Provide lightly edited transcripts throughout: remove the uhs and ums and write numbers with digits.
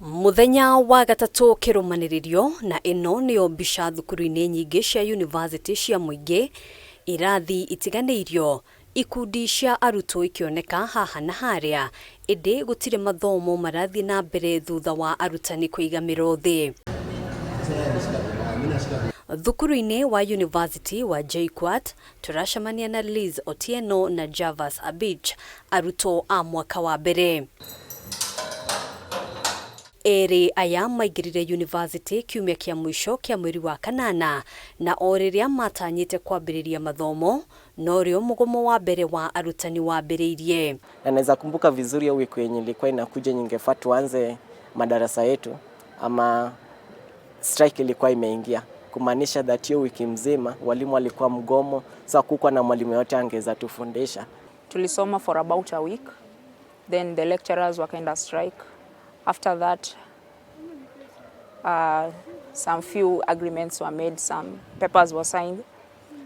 Mũthenya wa gatatũ kĩrũmanĩrĩrio na ĩno nĩyo mbica thukuru-inĩ nyingĩ cia yunivasĩtĩ cia mũingĩ, irathi itiganĩirio, ikundi cia arutwo ikĩoneka haha na harĩa, ĩndĩ gũtirĩ mathomo marathiĩ na mbere thutha wa arutani kũiga mĩro thĩ. Thukuru-inĩ wa University wa JKUAT tũracemania na Liz Otieno na Javas Abich, arutwo a mwaka wa mbere. Erĩ aya maingĩrire yunivasĩtĩ kiumia kĩa mũico kĩa mweri wa kanana na o rĩrĩa matanyĩte kwambĩrĩria mathomo norĩo mũgomo wa mbere wa arutani wambĩrĩirie. Na naweza kumbuka vizuri hiyo wiki yenye ilikuwa inakuja ingefaa tuanze madarasa yetu ama strike ilikuwa imeingia, kumaanisha that hiyo wiki mzima walimu walikuwa mgomo, so hakukuwa na mwalimu yote angeweza tufundisha. Tulisoma for about a week, then the lecturers wakaenda strike. After that, some few agreements were made, some papers were signed.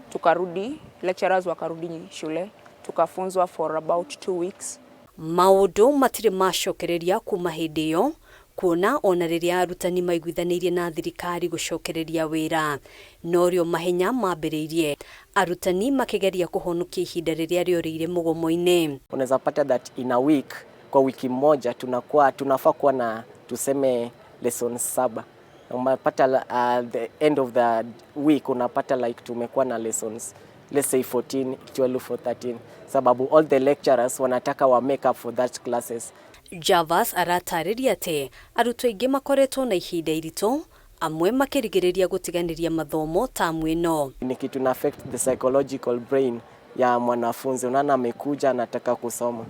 Tukarudi, lecturers wakarudi shule, tukafunzwa for about 2 weeks. Maũndũ matirĩ macokereria kuma hĩndĩ ĩyo, kuona ona rĩrĩa arutani maiguithanĩirie na thirikari gũcokereria wĩra norĩo mahenya mambĩrĩirie, arutani makĩgeria kũhonokia ihinda rĩrĩa rĩorĩire mũgomo-inĩ. Unaweza pata that in a week, kwa wiki moja tunakuwa tunafaa kuwa na tuseme lesson 7. Na unapata the end of the week unapata like tumekuwa na lessons, let's say, 14, 12 or 13, sababu all the lecturers wanataka wa make up for that classes. Javas aratarĩria atĩ arutwo aingĩ makoretwo na ihinda iritũ, amwe makĩrigĩrĩria gũtiganĩria mathomo tamu ĩno. Ni kitu ina affect the psychological brain ya mwanafunzi. Unaona amekuja anataka kusoma,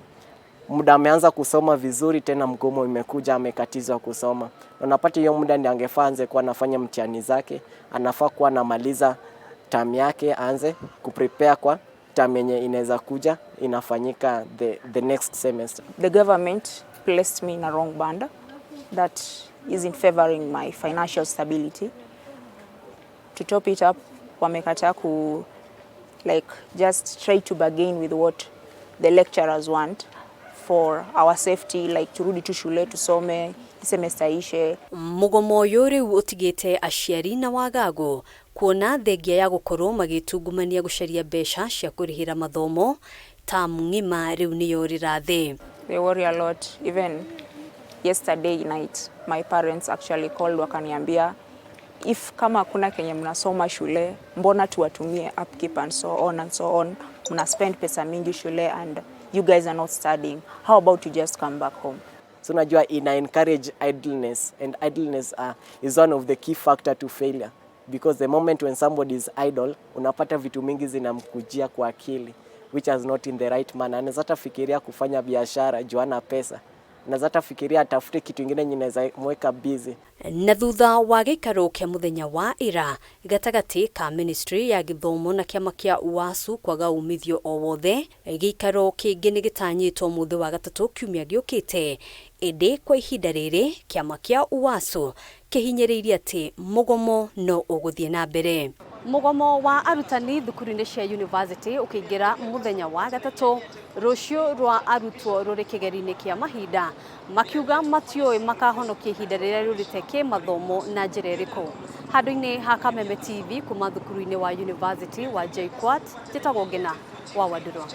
muda ameanza kusoma vizuri, tena mgomo imekuja, amekatizwa kusoma. Unapata hiyo muda ndiye angefaa anze kuwa anafanya mtihani zake, anafaa kuwa anamaliza term yake, aanze kuprepare kwa term yenye inaweza kuja inafanyika the next semester. The government placed me in a wrong band that isn't favoring my financial stability. To top it up, wamekataa ku like just try to bargain with what the lecturers want for our safety, like turudi tu shule tusome semester ishe. Mũgomo ũyũ rĩu ũtigĩte aciari na wagagu kuona thengia ya gũkorwo magĩtungumania gũcaria mbeca cia kũrĩhĩra mathomo, tamu ng'ima rĩu nĩyorĩra thĩ. They worry a lot. Even yesterday night, my parents actually called, wakaniambia if kama hakuna kenye mnasoma shule, mbona tuwatumie upkeep and so on and so on? Mna spend pesa mingi shule and you guys are not studying. How about you just come back home? So unajua ina encourage idleness, and idleness is one of the key factor to failure, because the moment when somebody is idle, unapata vitu mingi zinamkujia kwa akili which is not in the right manner. Anaweza hata fikiria kufanya biashara juu hana pesa, anaweza hata fikiria atafute kitu ingine yenye inaweza mweka busy. Na thutha wa gĩikaro kĩa mũthenya wa ira gatagatĩ ka ministry ya gĩthomo na kĩama kĩa UASU kwaga umithio o wothe, gĩikaro kĩngĩ nĩ gĩtanyĩtwo mũthĩ wa gatatũ kiumia gĩũkĩte, ĩndĩ kwa ihinda rĩrĩ kĩama kĩa UASU kĩhinyĩrĩirie atĩ mũgomo no ũgũthiĩ na mbere. Mũgomo wa arutani thukuru-inĩ cia university ũkĩingĩra mũthenya wa gatatũ, rũciũ rwa arutwo rũrĩ kĩgeri-inĩ kĩa mahinda, makiuga matiũĩ makahonokia ihinda rĩrĩa rĩũrĩte kĩmathomo na njĩra ĩrĩkũ. Handũ-inĩ ha Kameme TV kuma thukuru-inĩ wa University wa JKUAT, njĩtagwo Ngina wa Wandũrwa.